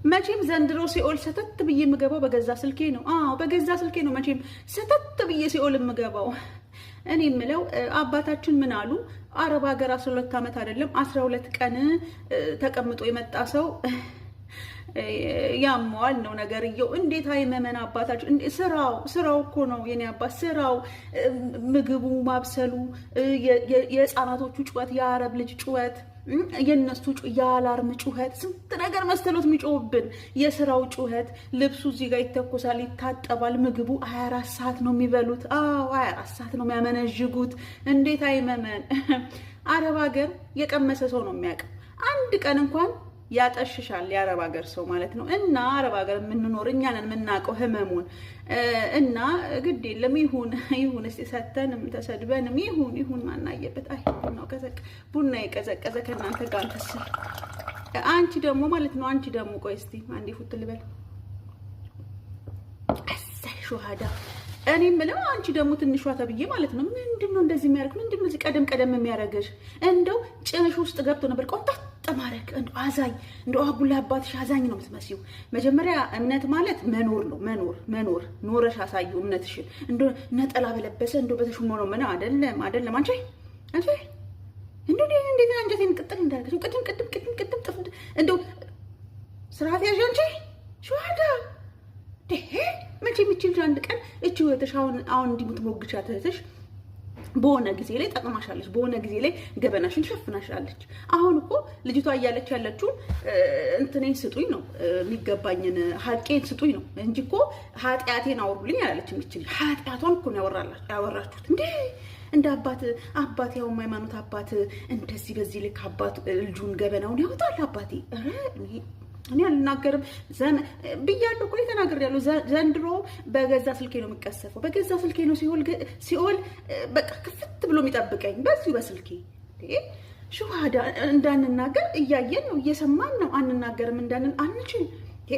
መቼም ዘንድሮ ሲኦል ሰተት ብዬ የምገባው በገዛ ስልኬ ነው። አዎ፣ በገዛ ስልኬ ነው መቼም ሰተት ብዬ ሲኦል የምገባው። እኔ የምለው አባታችን ምን አሉ? አረብ ሀገር 12 ዓመት አይደለም 12 ቀን ተቀምጦ የመጣ ሰው ያመዋል ነው ነገርየው። እንዴት አይመመን አባታችን? ስራው ስራው እኮ ነው የኔ አባት ስራው፣ ምግቡ ማብሰሉ፣ የህፃናቶቹ ጩኸት፣ የአረብ ልጅ ጩኸት፣ የእነሱ የ alarm ጩኸት፣ ስንት ነገር መስተሎት የሚጮህብን፣ የስራው ጩኸት፣ ልብሱ እዚህ ጋር ይተኮሳል፣ ይታጠባል። ምግቡ 24 ሰዓት ነው የሚበሉት። አዎ፣ 24 ሰዓት ነው የሚያመነዥጉት። እንዴት አይመመን? አረብ ሀገር የቀመሰ ሰው ነው የሚያውቀው። አንድ ቀን እንኳን ያጠሽሻል የአረብ ሀገር ሰው ማለት ነው። እና አረብ ሀገር የምንኖር እኛ ነን የምናውቀው ህመሙን። እና ግድ የለም፣ ይሁን ይሁን፣ እስኪ ሰተንም ተሰድበንም ይሁን ይሁን። ማናየበት። አይ፣ ቡናው ቀዘቅ ቡና የቀዘቀዘ ከእናንተ ጋር አንተስል። አንቺ ደግሞ ማለት ነው፣ አንቺ ደግሞ ቆይ እስቲ አንዴ ፉት ልበል። እሰይ ሹሃዳ። እኔ የምለው አንቺ ደግሞ ትንሿ ተብዬ ማለት ነው፣ ምንድን ነው እንደዚህ የሚያደርግ? ምንድን ነው እዚህ ቀደም ቀደም የሚያደርግሽ? እንደው ጭንሽ ውስጥ ገብቶ ነበር ቆንጣጥ ማድረግ። እንደው አዛኝ፣ እንደው አጉላ አባትሽ አዛኝ ነው የምትመስዪው። መጀመሪያ እምነት ማለት መኖር ነው። መኖር መኖር፣ ኖረሽ አሳዩ እምነትሽን። እንደው ነጠላ በለበሰ እንደው በተሾመ ነው ምን አይደለም አይደለም። አንቺ አንቺ እንደው እንዴት አንጀቴን ቅጥል እንዳደረገች፣ ቅድም ቅድም ቅድም ቅድም ጥፍ እንደው ስርዓት ያዥ አንቺ ሸዋዳ። መቼም ይቺ ልጅ አንድ ቀን እቺ እህትሽ፣ አሁን አሁን እንዲህ የምትሞግቻት እህትሽ በሆነ ጊዜ ላይ ጠቅማሻለች፣ በሆነ ጊዜ ላይ ገበናሽን ሸፍናሻለች። አሁን እኮ ልጅቷ እያለች ያለችው እንትኔን ስጡኝ ነው፣ የሚገባኝን ሀቄን ስጡኝ ነው እንጂ እኮ ኃጢአቴን አውሩልኝ አላለችም። ይችል ኃጢአቷን እኮ ነው ያወራችሁት እንዴ! እንደ አባት አባት ያውም ሃይማኖት አባት እንደዚህ በዚህ ልክ አባት ልጁን ገበናውን ያወጣል? አባቴ ኧረ እኔ አልናገርም ብያለሁ እኮ፣ ተናግሬያለሁ። ዘንድሮ በገዛ ስልኬ ነው የምቀሰፈው። በገዛ ስልኬ ነው ሲኦል ሲኦል በቃ ክፍት ብሎ የሚጠብቀኝ በዚሁ በስልኬ። ሹሃዳ እንዳንናገር እያየን ነው፣ እየሰማን ነው። አንናገርም እንዳንን አንችል፣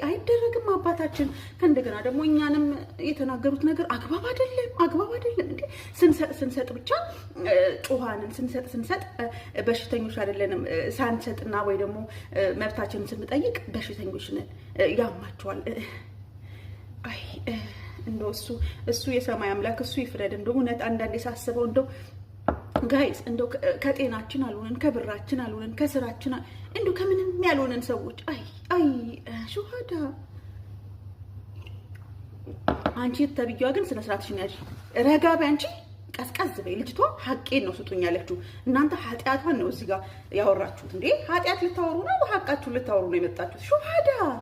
አይደረግም አባታችን። ከእንደገና ደግሞ እኛንም የተናገሩት ነገር አግባብ አይደለም፣ አግባብ አይደለም። እንዴ፣ ስንሰጥ ስንሰጥ ብቻ ጩኻንን፣ ስንሰጥ ስንሰጥ በሽተኞች አይደለንም። ሳንሰጥና ወይ ደግሞ መብታችንን ስንጠይቅ በሽተኞች ነን። ያማቸዋል። አይ፣ እንደው እሱ የሰማይ አምላክ እሱ ይፍረድ። እንደው እውነት አንዳንዴ ሳስበው እንደው guys፣ እንደው ከጤናችን አልሆነን፣ ከብራችን አልሆነን፣ ከስራችን እንደው ከምንም ያልሆነን ሰዎች። አይ አይ ሹሃዳ፣ አንቺ ተብዬዋ ግን ስነ ስርዓትሽን ያዥ። ረጋ በይ አንቺ፣ ቀዝቀዝ በይ። ልጅቷ ሀቄን ነው ስጡኝ ያለችው። እናንተ ኃጢአቷን ነው እዚህ ጋር ያወራችሁት። እንዴ፣ ኃጢአት ልታወሩ ነው? ሀቃችሁን ልታወሩ ነው የመጣችሁት? ሹሃዳ።